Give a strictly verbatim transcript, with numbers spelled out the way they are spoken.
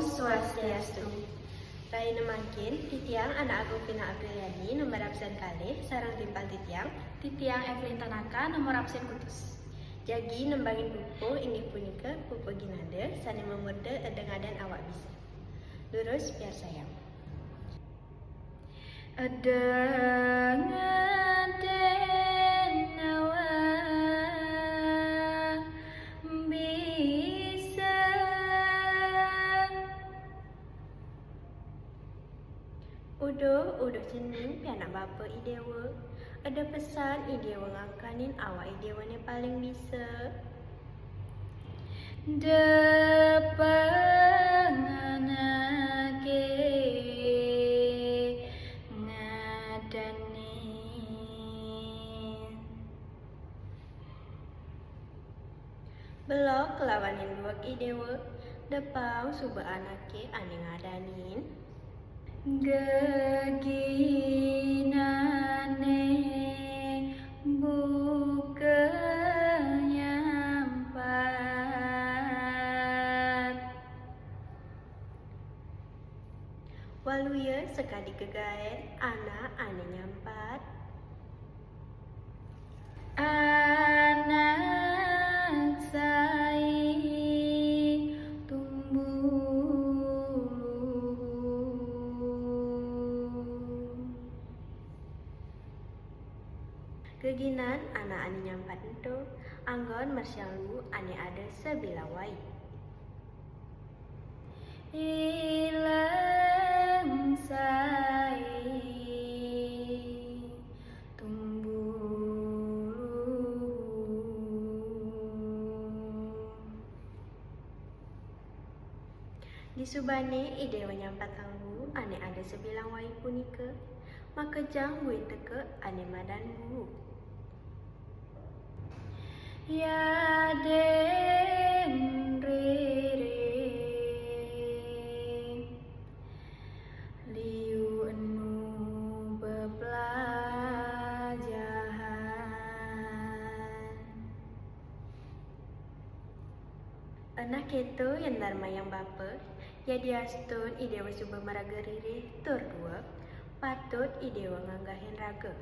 Swastiastu. Rahina mangkin, titiang Anak Agung Vina Apriliani, nomor absen kalih, sareng timpal titiang, titiang Evelyn Tanaka, nomor absen kutus. Jagi nembangin pupuh inggih punika pupuh Ginanda sané mamurda Eda Ngadan Awak Bisa. Durus piarsayang. Eda ngadan awak bisa. Uduh, uduh cening pianak bapa I Déwa. Eda pesan I Déwa ngangkanin awak I Déwané paling bisa. Depang anaké ngadanin. Belog kalawaning lueg I Déwa, depang suba anaké ané ngadanin. Geginané buka nyampat. Waluya sakadi gegaén anak ané nyampat. Anak sai tumbuh luhur. Geginan anak ané nyampat ento anggon mersiang luh ané ada sabilang wai. Ilang sai tumbuh luhur. Disubané I Déwa nyampatang luh ané ada sabilang wai punika, makejang buin teka ané madan luh. Yadin riring liu enu beplajahan. Nah kéto yén darmayang bapa, yadiastun I Déwa suba maraga ririh tur dueg, patut I Déwa nganggahin raga.